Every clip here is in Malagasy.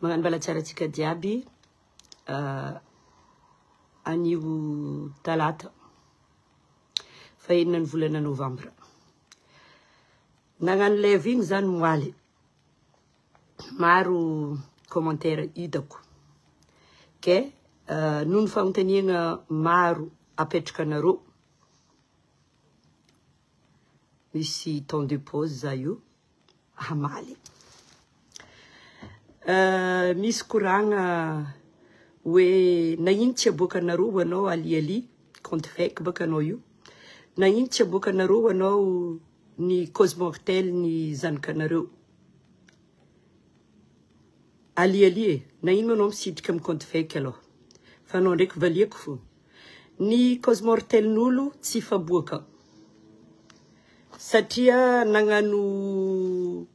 Magnano mbala tsara antsika jiaby anio talata fahenina ny volana novambra. Nagnano live igny zany moaly. Maro commentaire hitako. Ke noho ny fagnontaniagna maro apetraka anareo, misy temps de pause za io hamaly. Misy koragna hoe nagnino tsy aboakanareo anao Ali Ali, compte fake baka anao io. Nagnino tsy aboakanareo anao ny cause mortelle ny zanakanareo. Ali Ali e, nagnino anao misitrika amin'ny compte fake aloha? Fa anao ndraiky valiako fo. Ny cause mortelle-n'olo tsy faboaka. Satria nagnano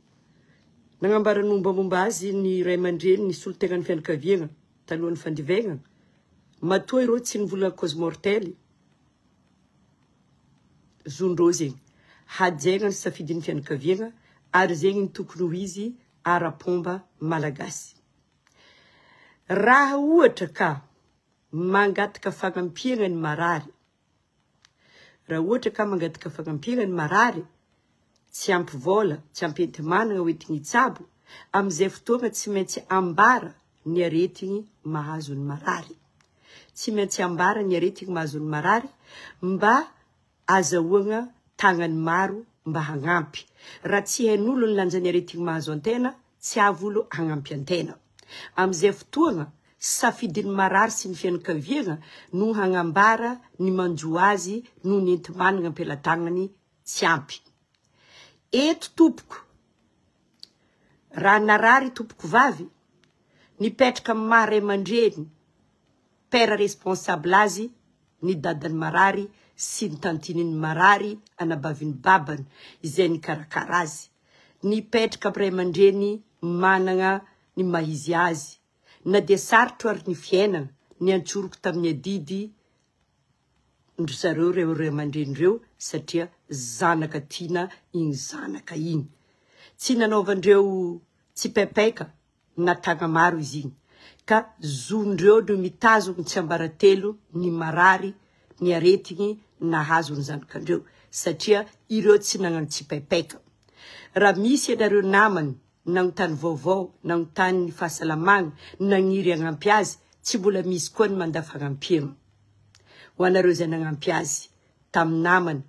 nagnambara ny mombamomba azy ny ray aman-dreny, ny solontenan'ny fianakaviana talohan'ny fandivegna. Matoa ireo tsy nivolagna cause mortelle, zondreo zegny. Hajaigna ny safidin'ny fianakaviana ary zegny ny tokony ho izy ara-pomba malagasy. Raha ohatra ka mangataka fagnampiana ny marary, raha ohatra ka mangataka fagnampiana ny marary, tsy ampy vola, tsy ampy enti-manana hoentigny hitsabo, amin'izay fotoagna tsy maintsy ambara ny aretigny mahazo ny marary. Tsy maintsy ambara ny aretigny mahazo ny marary mba azahoagna tagnany maro mba hagnampy. Raha tsy hain'olo ny lanjan'ny aretigny mahazo antena, tsy avy olo hagnampy antena. Amin'izay fotoagna, safidin'ny marary sy ny fianakaviagna no hagnambara ny manjo azy noho ny enti-manana am-pelatagnany tsy ampy. Eto tompoko, raha narary tompoko vavy, nipetraka amin'ny maha ray aman-dreny, père responsable azy, ny dadany marary sy ny tantininy marary, anabavin'ny babany izay nikarakara azy. Nipetraka amin'ny ray aman-dreny manana ny maha izy azy. Na dia sarotro ary ny fiainana, niantsoroko tamin'ny adidy ndry zareo ireo ray aman-dreny ireo satria zanaka tiana iny zanaka iny. Tsy nanaovandreo tsipaipaika na tagnamaro izy iny. Ka zondreo no mitazona ny tsiambaratelo ny marary, ny aretigny nahazo ny zanakandreo satria ireo tsy nagnano tsipaipaika. Raha misy ianareo namany nagnontany vaovao, nagnontany ny fahasalamagna, nagniry hagnampy azy, tsy mbola misy koa ny manda fagnampiagna. Ho anareo izay nagnampy azy tamin'ny namany,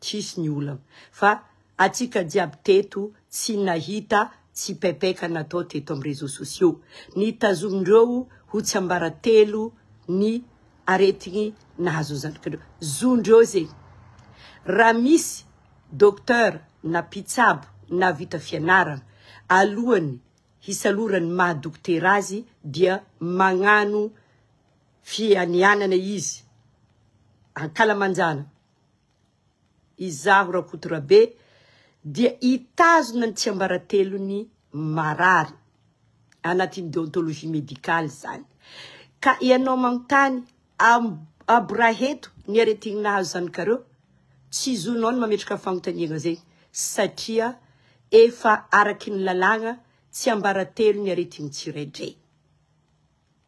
tsisy ny olagna. Fa atsika jiaby teto tsy nahita tsipaipeka natao teto amin'ny réseaux sociaux. Nitazomindreo ho tsiambaratelo ny aretigny nahazo ny zanakandreo. Zondreo zegny. Raha misy docteur na mpitsabo na vita fianarana alohany hisalorany maha dokotera azy dia magnano fianianana izy ankalamanjana. Izaho Rakotorabe dia hitazona ny tsiambaratelon'ny marary anatin'ny déontologie médicale zany. Ka ianao manontany aboraheto ny aretigny nahazo zanakareo, tsy zonao ny mametraka fanontaniana zegny satria efa araky ny lalàgna tsiambaratelo ny aretigny tsiraidray.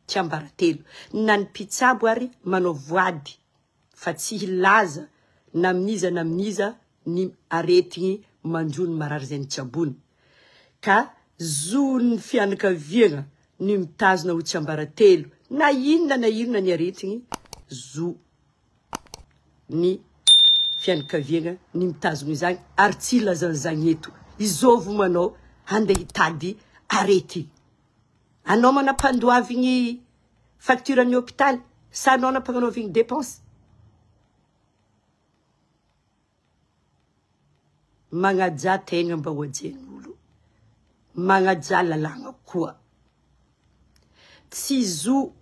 Tsiambaratelo. Na ny mpitsabo ary manao voady fa tsy hilaza na amin'iza na amin'iza ny aretigny manjo ny marary izay nitsabony. Ka zon'ny fianakaviagna ny mitazona ho tsiambaratelo na inona na inona ny aretigny, zo ny fianakaviagna ny mitazona izany ary tsy hilazan'izany eto. Izôvy manao handeha hitady aretigny. Anao manam-pandoavigny facture ny hôpitaly sa anao nampagnanaovigny dépense? Magnajà tegna mba ho hajain'olo. Magnajà lalàgna koa. Tsy zo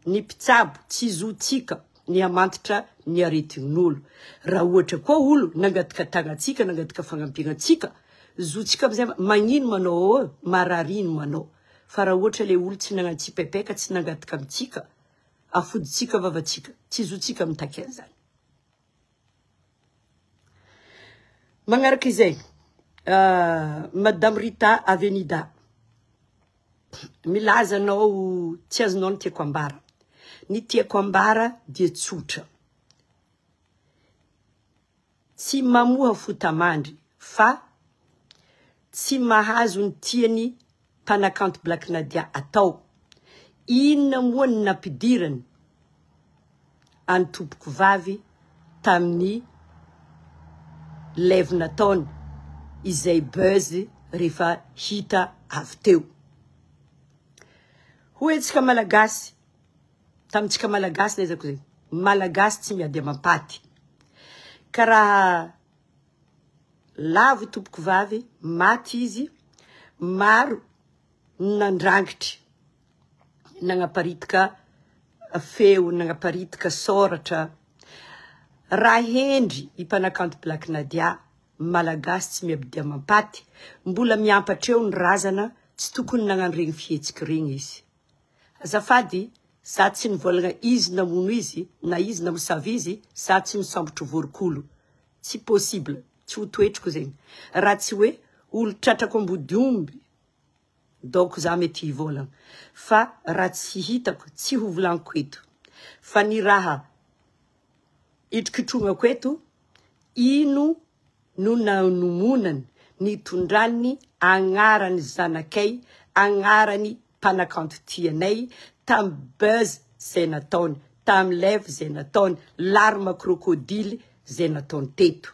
ny mpitsabo, tsy zontsika ny hamantitra ny aretin'olo. Raha ohatra koa olo nangataka tagnantsika, nangataka fagnampiana antsika, zontsika amizay magnino manao ao, marary ino manao. Fa raha ohatra le olo tsy nagnano tsipaipaika, tsy nangataka amintsika, afoditsika vavatsika, tsy zontsika mitaky an'izany. Magnaraka izay, Madame Rita Avenida. Milaza anao tsy azonao ny tiako ambara. Ny tiako ambara dia tsotra. Tsy mamoha fotamandry fa tsy mahazo ny tiany mpanakanto Black Nadia atao. Inona moa ny nampidirany an'i tompoko vavy tamin'ny live nataony izay buzz rehefa hita avy teo. Hoy antsika Malagasy, tamintsika Malagasy naizako zay, Malagasy tsy miady amam-paty. Ka raha lavo i tompoko vavy, maty izy, maro ny nandrangitry, nagnaparitaka feo, nagnaparitaka sôratra. Raha hendry i mpanakanto Black Nadia, Malagasy tsy miabidy amam-paty, mbola miampatra eo ny razana, tsy tokony nagnano regny fihetsiky regny izy. Azafady, za tsy nivôlagna izy namono izy na izy namosavy izy, za tsy misambotry vôrikolo. Tsy possible, tsy ho toetriko zegny. Raha tsy hoe olo tratrako ambody omby donc za mety hivôlagna. Fa raha tsy hitako, tsy ho volagniko eto. Fa ny raha itrokitrognako eto, ino no nanomonany nitondrany agnarany zanakay, agnarany mpanakanto tianay, tam buzz zay nataony, tam live zay nataony, larme crocodile zay nataony teto.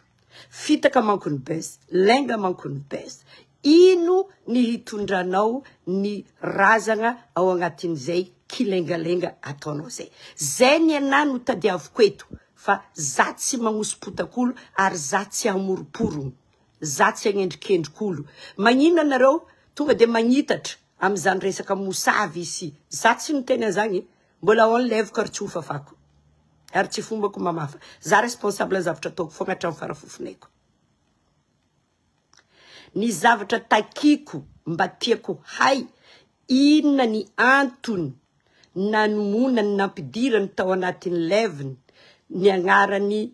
Fitaka manko ny buzz, lainga manko ny buzz. Ino ny hitondranao ny razagna ao agnatin'izay kilengalenga ataonao zay. Zay ny anah no tadiaviko eto fa za tsy magnoso-potak'olo ary za tsy hamoroporogno, za tsy hagnendrikendrik'olo. Magnino anareo tonga de magnitatra amizany resaka mosavy isy. Za tsy niteny anzagny e, mbola ao ny leviko ary tsy ho fafako ary tsy fombako mamafa. Za responsable zavatra ataoko fogna hatramin'ny farafofonaiko. Ny zavatra takiko mba tiako hay, inona ny antony nanomonany nampidirany tao anatin'ny leviny ny agnarany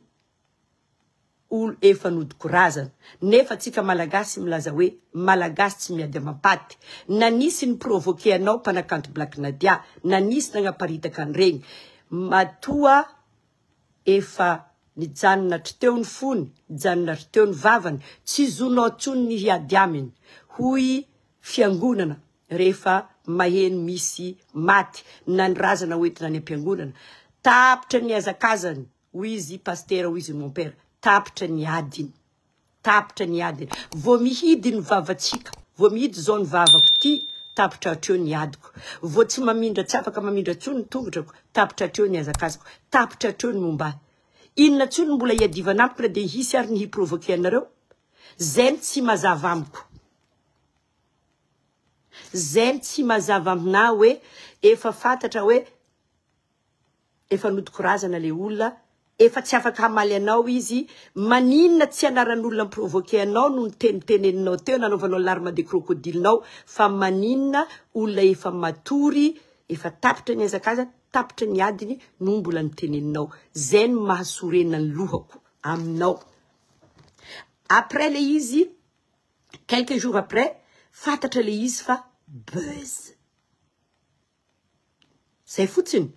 olo efa nodiko razana nefa tsika malagasy milaza hoe malagasy tsy miady amam-paty na nisy ni provoquer anao mpanakanto Black Nadia na nisy nagnaparitaka an'iregny matoa efa nijanona hatriteo ny fony, nijanona hatriteo ny vavany, tsy zonao tsony ny hiady aminy, hoy fiangonana rehefa maheno misy maty na ny razana hoentina any am-piangonana, tapitra ny hazakazany, hoy izy pastera, hoy izy mompera, tapitra ny adiny. Tapitra ny adiny. Vao mihidy ny vavantsika, vao mihidy izao ny vavako ty, tapitra hatreo ny adiko. Vao tsy mamindra, tsy afaka mamindra intsony ny tongotrako, tapitra hatreo ny hazakazako, tapitra hatreo ny momba ahy. Inona intsony no mbola hiadivana amiko na dia hisy ary ny hi-provoquer anareo? Zay no tsy mazava amiko. Zay no tsy mazava aminah hoe efa fantatra hoe Efa nodikorazana le olona, efa tsy afaka hamaly anao izy, maninona tsy anaran'olona mi-provoquer anao no niteniteneninao teo nanaovanao larme de crocodile nao fa maninona olona efa matory, efa tapitra ny hazakazaka, tapitra ny adiny no mbola niteneninao. Zay no mahasorena ny lohako aminao. Après le izy, quelques jours après, fantatra le izy fa buzz. Zay fotsiny.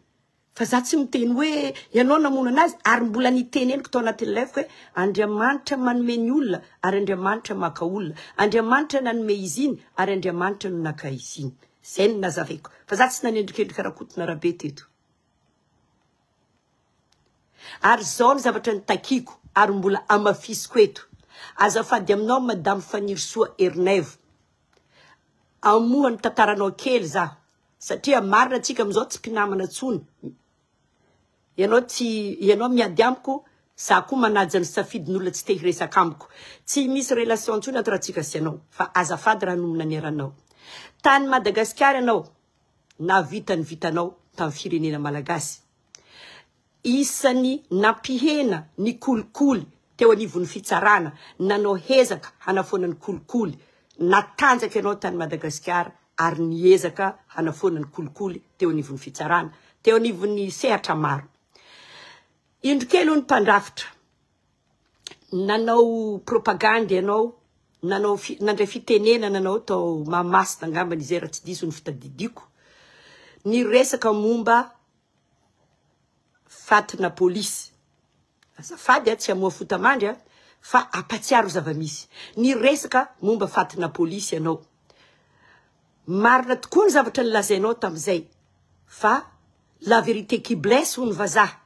Fa za tsy miteny hoe ianao namono anazy ary mbola niteneniko tao anatin'ny live-ko hoe Andriamanitra manome ny olona ary Andriamanitra maka olona. Andriamanitra nanome izy iny ary Andriamanitra no naka izy iny. Zay no nazavaiko. Fa za tsy nanendrikendrika Rakoto na Rabe teto. Ary zao ny zavatra nitakiako ary mbola amafisiko eto. Azafady aminao Madame Fanirisoa Ernaivo. Amoha ny tantaranao kely za satria marina tsika amizao tsy mpinamana tsony ianao tsy ianao miady amiko za koa manaja ny safidin'olona tsy te hiresaka amiko tsy misy relation tsony entre tsika sy ianao fa azafady raha nomina ny aranao tany Madagasikara ianao nahavita ny vitanao tamin'ny firenena malagasy Isan'ny nampihena ny kolikoly teo anivon'ny fitsarana, nanao hezaka hanafoana ny kolikoly, natanjaka ianao tany Madagasikara ary niezaka hanafoana ny kolikoly teo anivon'ny fitsarana, teo anivon'ny sehatra maro. Indro kely hoy ny mpandrafitra, nanao propagandy ianao. Nanao nandray fitenenana anao tao Mahamasina angambany izay raha tsy diso ny fitadidiako. Niresaka momba fatina polisy. Azafady a, tsy hamoha fotamandry a, fa ampatsiaro zava-misy. Niresaka momba fatina polisy ianao. Marina tokoa ny zavatra nolazainao tamin'izay fa la vérité qui blesse hoy ny vazaha.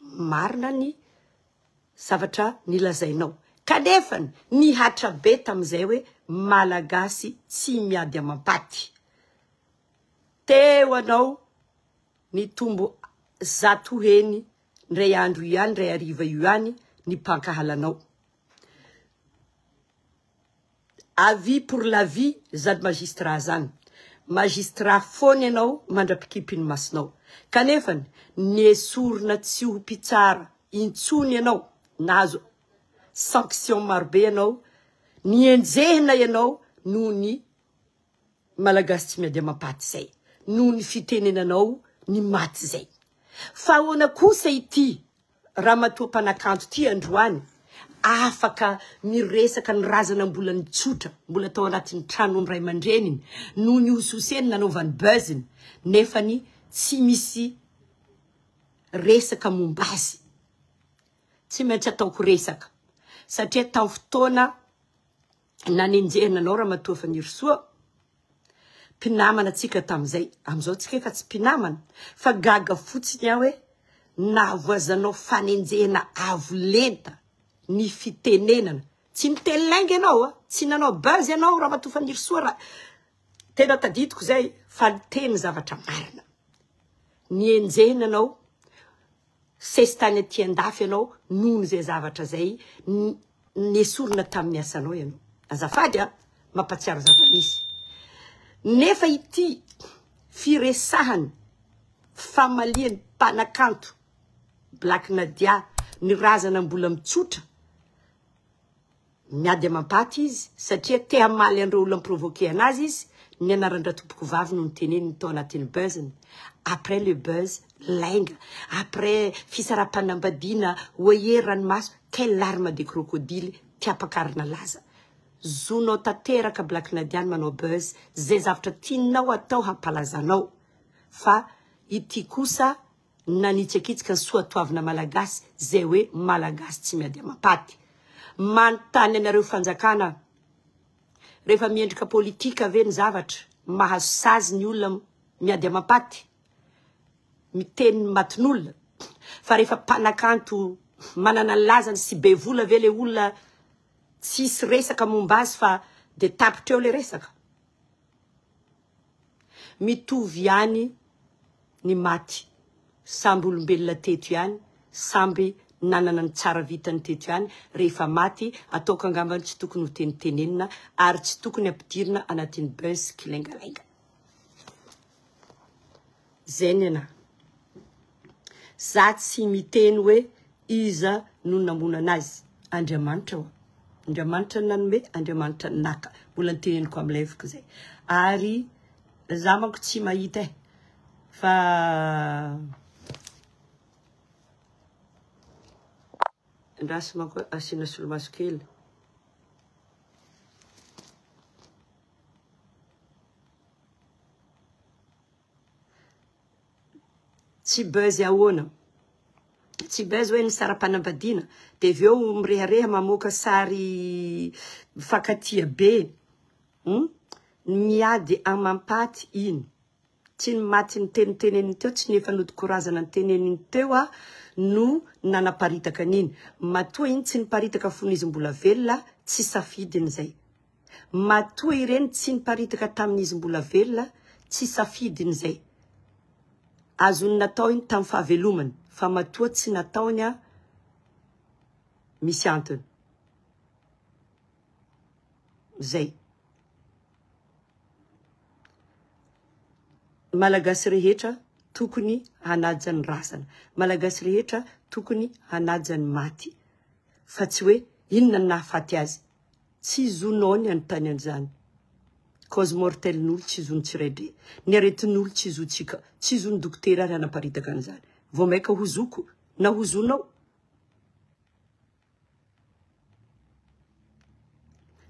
Marina ny zavatra nilazainao. Kanefa nihatra be tamin'izay hoe Malagasy tsy miady amam-paty. Teo anao nitombo zato heny ndray andro io ihany, ndray hariva io ihany ny mpankahala anao. À vie pour la vie zany magistrat zany. Magistrat foana ianao mandra-pikipy ny masonao. Kanefa nesorina tsy ho mpitsara intsony ianao, nahazo sanction marobe ianao, nienjehina ianao noho ny Malagasy tsy miady amam-paty zay, noho ny fitenenanao ny maty zay. Fa ahoana kosa ity Ramatoa mpanakanto ity androany afaka miresaka ny razana mbola nitsotra, mbola tao anatin'ny tranon'ny ray aman-dreniny, noho ny hosihoseny nanaovany buzz-ny, nefany tsy misy resaka momba azy. Tsy maintsy ataoko resaka, satria tamin'ny fotoana nanenjehana anao Ramatoa Fanirisoa, mpinamana tsika tamin'izay, amin'izao tsika efa tsy mpinamana, fa gaga fotsiny aho hoe nahavoazanao fanenjehana avo lenta ny fitenenana, tsy niteny lainga ianao a, tsy nanao buzz ianao Ramatoa Fanirisoa raha tena tadidiko izay fa niteny zavatra marina, nienjehina anao Sesitany aty andafy ianao noho izay zavatra izay nesorina tamin'ny asanao ianao. Azafady a, mampatsiaro zava-misy. Nefa ity firesahany famalian'ny mpanakanto Black Nadia ny razana mbola mitsotra Miady amam-paty izy satria te hamaly an'ireo olona mi-provoquer anazy izy, ny anaran-dRatompokovavy no noteneniny tao anatin'ny buzz-ny, après le buzz, lainga, après fisaraham-panambadiana, oye ranomaso, quelle larme de crocodile tiam-pakarina laza. Zonao tanteraka Black Nadia ny manao buzz, zay zavatra tianao atao hampalaza anao, fa ity kosa nanitsakitsaka ny soatoavina malagasy zay hoe malagasy tsy miady amam-paty. Manontany anareo fanjakana aho, rehefa miendrika politika ve ny zavatra, mahazo sazy ny olona miady amam-paty, miteny ny matin'olona, fa rehefa mpanakanto manana ny lazany sy be vola ve le olona tsisy resaka momba azy fa de tapitra eo le resaka? Mitovy ihany ny maty, samby olombelona teto ihany, samby nanana ny tsara vitany teto ihany, rehefa maty ataoko angambany tsy tokony ho tenitenenina ary tsy tokony ampidirina anatin'ny buzz kilaingalainga. Zay ny anah. Za tsy miteny hoe iza no namono anazy. Andriamanitra oa. Andriamanitra no nanome, Andriamanitra no naka. Mbola noteneniko amin'ny live-ko zay. Ary za manko tsy mahita e. Fa andraso manko asiana solomaso kely. Tsy buzz ahoana? Tsy buzz hoe nisara-panambadiana dia avy eo mirehareha mamoaka sary mifankatia be. Hum? Miady amam-paty iny. Tsy ny maty niteniteneniny teo, tsy ny efa nodikorazana niteneniny teo aho no nanaparitaka an'iny. Matoa iny tsy niparitaka fony izy mbola velona, tsy safidiny izay. Matoa ireny tsy niparitaka tamin'izy mbola velona, tsy safidiny izay. Azony natao iny tamin'ny fahavelomany, fa matoa tsy nataony an, misy antony. Zay. Malagasy rehetra tokony hanaja ny razana. Malagasy rehetra tokony hanaja ny maty. Fa tsy hoe inona no nahafaty azy. Tsy zonao ny hanontany an'izany. Cause mortelle n'olo tsy zon'ny tsiraidray. Ny aretin'olo tsy zontsika. Tsy zon'ny dokotera ary hanaparitaka an'izany. Vao maika ho zoko na ho zonao.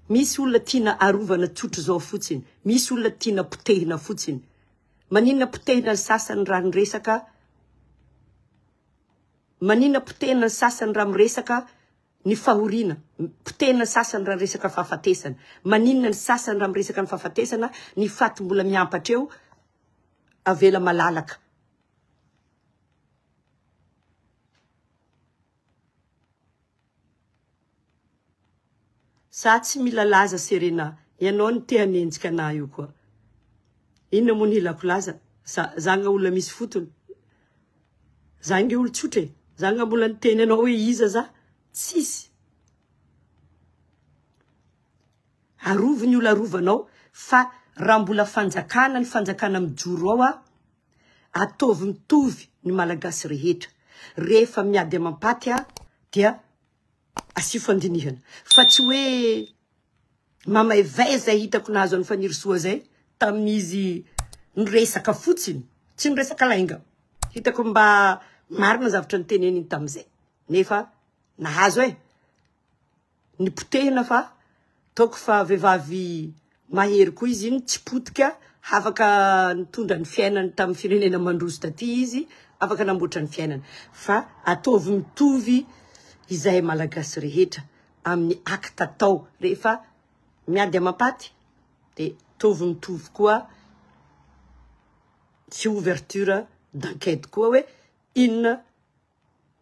Misy olona tiana arovana tsotra izao fotsiny, misy olona tiana potehina fotsiny. Maninona potehina ny sasany raha niresaka Maninona potehina ny sasany raha miresaka ny fahoriana, potehina ny sasany raha resaka fahafatesana. Maninona ny sasany raha miresaka ny fahafatesana, ny faty mbola miampatra eo, avela malalaka. Za tsy mila laza Serena, ianao no te hanenjika anah io koa. Inona moa ny hilako laza? Za, za nga olona misy fotony? Za nge olo tsotra e. Za nga mbola niteny anao hoe iza za? Tsisy. Arovy ny olo arovanao fa raha mbola fanjakana ny fanjakana mijoro ao a, ataovy mitovy ny Malagasy rehetra. Rehefa miady amam-paty a, dia asio fandinihana fa tsy hoe mamaivay zay hitako nahazo an'i Fanirisoa zay tamin'izy niresaka fotsiny, tsy niresaka lainga, hitako mba marina zavatra niteneniny tamin'izay nefa nahazo e. Ny potehina fa ataoko fa vehivavy mahery koa izy iny tsy potika afaka nitondra ny fiainany tamin'ny firenena mandroso taty izy afaka namboatra ny fiainany fa ataovy mitovy izahay malagasy rehetra amin'ny acte atao rehefa miady amam-paty de ataovy mitovy koa sy ouverture d'enquête koa hoe inona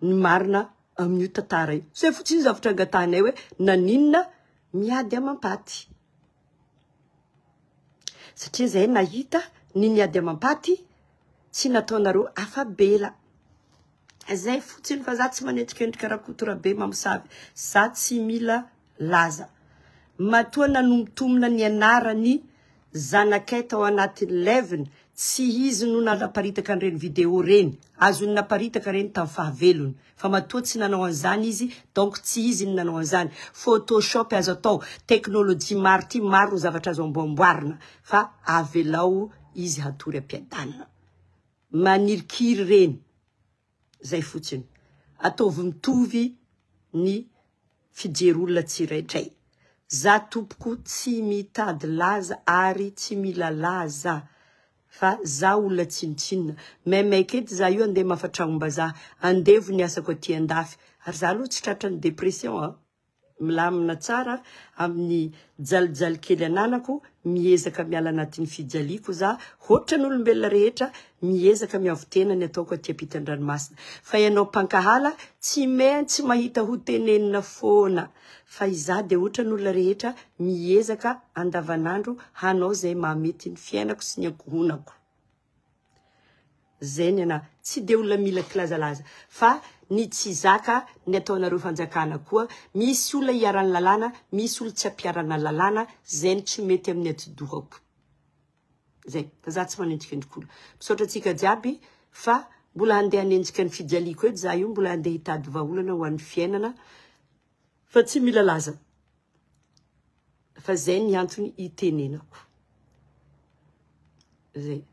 ny marina amin'io tantara io. Zay fotsiny ny zavatra angatahanay hoe naninona miady amam-paty. Satria zay nahita ny niady amam-paty tsy nataonareo afa-bela. Zay fotsiny fa za tsy manendrikendrika Rakoto Rabe mamosavy. Za tsy mila laza. Matoa nanomtomona ny anarany zanakay tao anatin'ny leviny, tsy izy no nanaparitaka an'ireny video reny, azony naparitaka reny tamin'ny fahavelony, fa matoa tsy nanao an'izany izy donc tsy izy no nanao an'izany, photoshop azo atao, technologie maro ty maro ny zavatra azo amboamboarina, fa avelao izy hatory am-piadanana. Manirikiry reny. Zay fotsiny. Ataovy mitovy ny fijery olona tsiraidray. Za tompoko tsy mitady laza ary tsy mila laza fa za olona tsinontsinona. Maimaika edy za io andeha hamafa tragnom-bazaha. Andevo ny asako aty andafy. Ary za aloha tsy tratran'ny dépression a. Milamina tsara amin'ny jalijaly kely ananako, miezaka miala anatin'ny fijaliako za, hoatran'ny olombelona rehetra, miezaka miavo-tena ny ataoko aty ampitan-dranomasina. Fa ianao mpankahala tsy maintsy mahita ho tenenina foana. Fa izaho dia hoatran'ny olona rehetra, miezaka andavanandro hanao izay mahamety ny fiainako sy ny ankohonako. Zay ny anah. Tsy de olona mila kilazalaza fa ny tsy zaka ny ataonareo fanjakana koa misy olona iharan'ny lalàna misy olona tsy ampiharana lalàna zay no tsy mety amin'ny atidohako. Zay fa za tsy manendrikendrik'olo. Misaotra antsika jiaby fa mbola handeha hanenjika ny fijaliako eto za io mbola handeha hitady vahaolana ho an'ny fiainana fa tsy mila laza. Fa zay ny antony itenenako. Zay.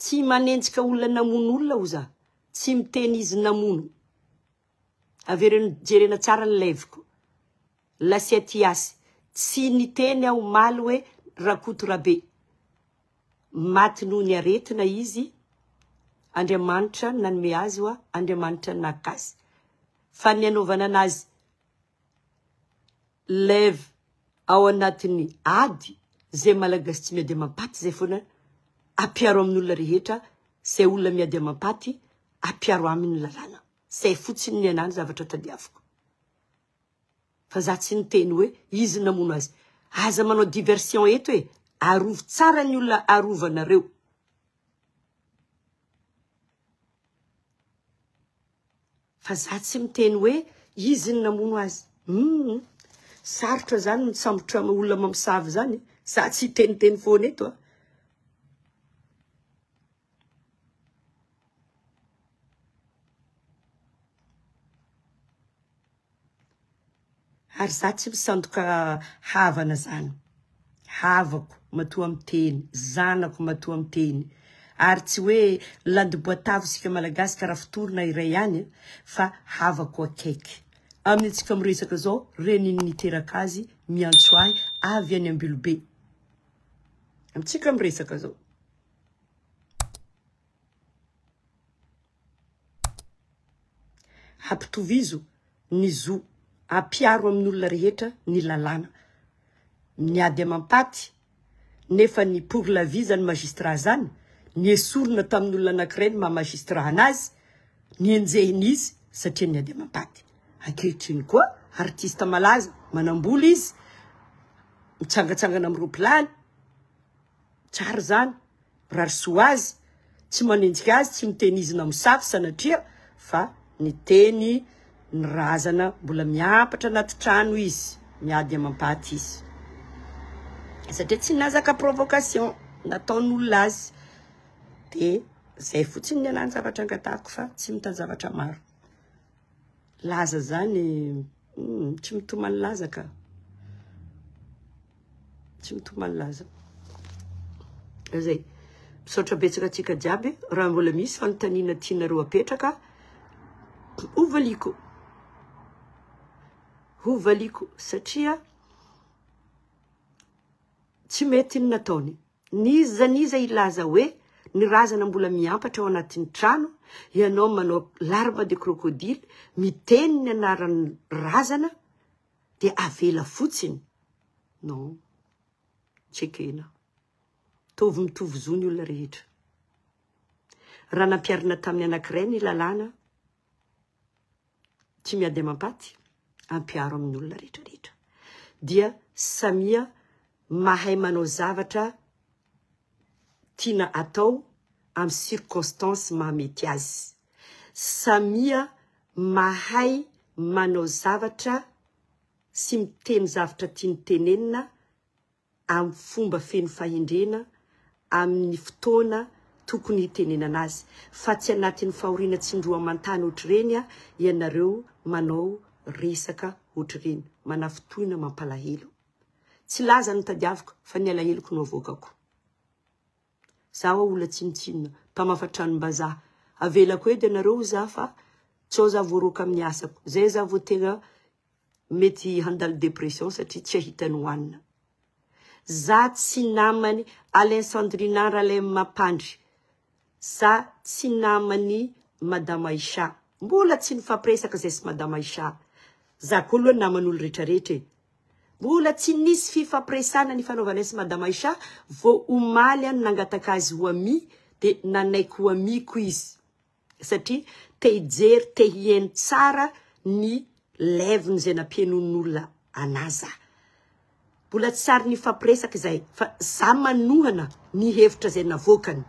Tsy manenjika olona namono olona ho za. Tsy miteny izy namono. Avereno jerena tsara ny live-ko. Lasiatiasy. Tsy niteny aho omaly hoe Rakoto Rabe. Maty noho ny aretina izy. Andriamanitra nanome azy hoa, Andriamanitra naka azy. Fa ny anaovana anazy lève ao anatin'ny ady zay malagasy tsy miady amam-paty zay foana ampiaro amin'ny olona rehetra zay olona miady amam-paty ampiaro aminy ny lalàna zay fotsiny ny anah ny zavatra tadiaviko fa za tsy niteny hoe izy namono azy aza manao diversion eto e arovy tsara ny olona arovanareo Fa za tsy miteny hoe izy no namono azy. Hum, sarotra zany misambotra olona mamosavy zany. Za tsy hiteniteny foana eto a. Ary za tsy misandoka havana zany. Havako matoa miteny, zanako matoa miteny. Ary tsy hoe landiboatavo isika Malagasy ka raha fotorina iray ihany fa havako akaiky. Amin'ny antsika miresaka zao, reniny niteraka azy miantso ahy avy any Ambilobe. Amintsika miresaka zao. Ampitovizo ny zo, ampiaro amin'ny olona rehetra ny lalàna. Ny ady amam-paty, nefa ny pour la vie zany magistrat zany, niesorina tamin'ny olona anankiray ny maha magistrat anazy, nienjehina izy satria niady amam-paty. Ankehitriny koa, artiste malaza, manam-bola izy, mitsangatsangana amin'ny ropilany, Tsara izany, mirary soa azy, tsy manenjika azy, tsy miteny izy namosavy sanatria fa niteny ny razana mbola miampatra anaty trano izy, miady amam-paty izy. Satria tsy nahazaka provocation nataon'olona azy. De zay fotsiny ny anahy ny zavatra angatahako fa tsy mitady zavatra maro. Laza zany, tsy mitomany laza ka. Tsy mitomany laza. Zay. Misaotra betsaka antsika jiaby. Raha mbola misy fanontaniana tianareo apetraka, hovaliko. Hovaliko satria tsy mety ny nataony. N'iza n'iza hilaza hoe ny razana mbola miampatra ao anatin'ny trano, ianao manao larme de crocodile, miteny ny anaran'ny razana dia avela fotsiny. Non, tsy ekena. Tovy mitovy zo ny olona rehetra. Raha nampiharina tamin'ny anankiray ny lalàna, tsy miady amam-paty, ampiharo amin'ny olona rehetra rehetra. Dia samia mahay manao zavatra tiana atao amin'ny circonstance mahamety azy. Samia mahay manao zavatra sy miteny zavatra tiany tenenina amin'ny fomba feno fahendrena amin'ny fotoana tokony hitenenana azy fa tsy anatin'ny fahoriana tsindroa aman-tany ohatr'ireny ianareo manao resaka ohatr'ireny. Manafintohina mampalahelo. Tsy laza no tadiaviko fa ny alaheloko no avoakako. Za hoa olona tsinontsinona, mpamafa tranom-bazaha. Avelako eto ianareo hoy za fa tsy ao za voaroaka amin'ny asako. Zay za vao tegna mety handalo dépression satria tsy hahita ny hohanina. Za tsy namany Alain Sandrina Ralaimapandry. Za tsy namany Madame Aïcha. Mbola tsy nifampiresaka zay sy Madame Aïcha. Za koa aloha naman'olo retraretra e. Mbola tsy nisy fifampiresahana nifanaovanay sy Madame Aïcha vao omaly aho no nangataka azy ho amie dia nanaiky ho amie-ko izy. Satria te hijery, te hihaino tsara ny live-ny izay nampihainoan'olona anah za. Mbola tsy ary nifampiresaka izahay fa za manohana ny hevitra izay navoakany.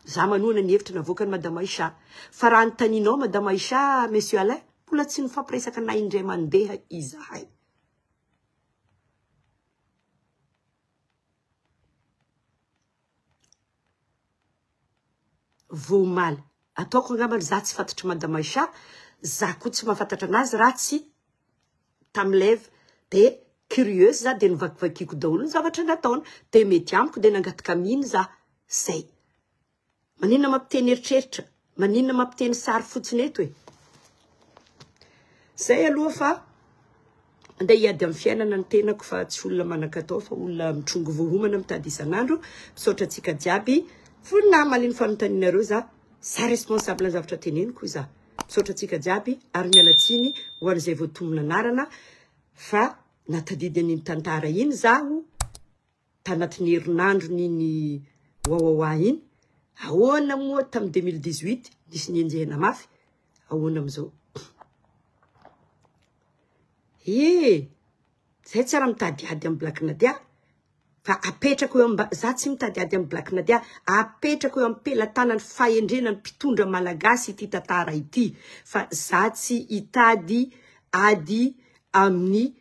Za manohana ny hevitra navoakany Madame Aïcha. Fa raha anontanianao Madame Aïcha, Monsieur Alain, mbola tsy nifampiresaka na indray mandeha izahay. Vao omaly. Ataoko angambany za tsy fantatr'i Madame Aïcha, za koa tsy mahafantatra anazy raha tsy tamin'ny live. De curieuse za de novakivakiako daholo ny zavatra nataony. De mety amiko de nangataka mino za. Zay. Maninona mampiteny eritreritra? Maninona mampiteny sary fotsiny eto e? Zay aloha fa andeha hiady amin'ny fiainana ny tenako fa tsy olona manan-katao fa olona mitrongy voahomana mitady isan'andro. Misaotra antsika jiaby. Vonona hamaly ny fanontanianareo za. Za responsable ny zavatra teneniko hoy za. Misaotra antsika jiaby ary miala tsiny ho an'izay voatonona anarana fa natadidy an'iny tantara iny zaho tanatin'ny herinandron'iny wawawa iny. Ahoana moa tamin'ny 2018 nisy nienjehina mafy, ahoana amin'izao? Ee, zay tsy ara mitady ady amin'ny Black Nadia fa apetrako eo amba, za tsy mitady ady amin'ny Black Nadia, apetrako eo am-pelatanan'ny fahendrena ny mpitondra malagasy ity tantara ity fa za tsy hitady ady amin'ny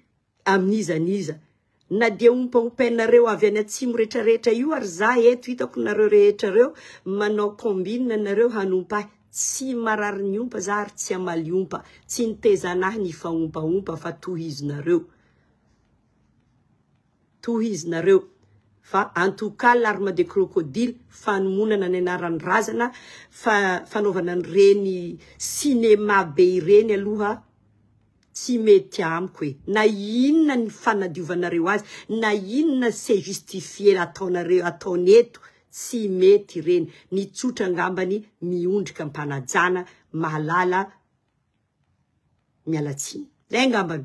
amin'iza n'iza. Na dia ompaompainareo avy any atsimo retraretra io ary za eto hitako nareo rehetra reo manao combine nareo hanompa ahy. Tsy marary ny ompa za ary tsy hamaly ompa. Tsy nitezana ahy ny hifaompaompa fa tohizonareo. Tohizonareo. Fa en tout cas larme de crocodile, fanomonana ny anaran'ny razana, fa fanaovana an'ireny cinéma be ireny aloha tsy mety amiko e. Na inona ny fanadiovanareo azy, na inona c'est justifié ataonareo ataony eto, tsy mety ireny. Ny tsotra angambany miondrika am-panajana, mahalala miala tsiny. Zay angambany.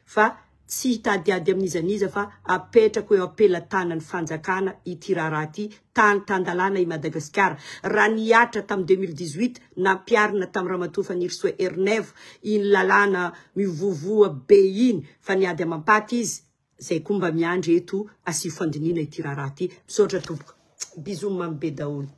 Fa tsy hitadiady amin'iza n'iza fa apetrako eo am-pelatanan'ny fanjakana ity raharaha ity, tany tan-dalàna i Madagasikara. Raha nihatra tamin'ny 2018, nampiharina tamin'ny Ramatoa Fanirisoa Ernaivo iny lalàna mivovoa be iny fa niady amam-paty izy, zay koa mba miandry eto asio fandiniana ity raharaha ity. Misaotra tompoko. Bisous mamy be daholo.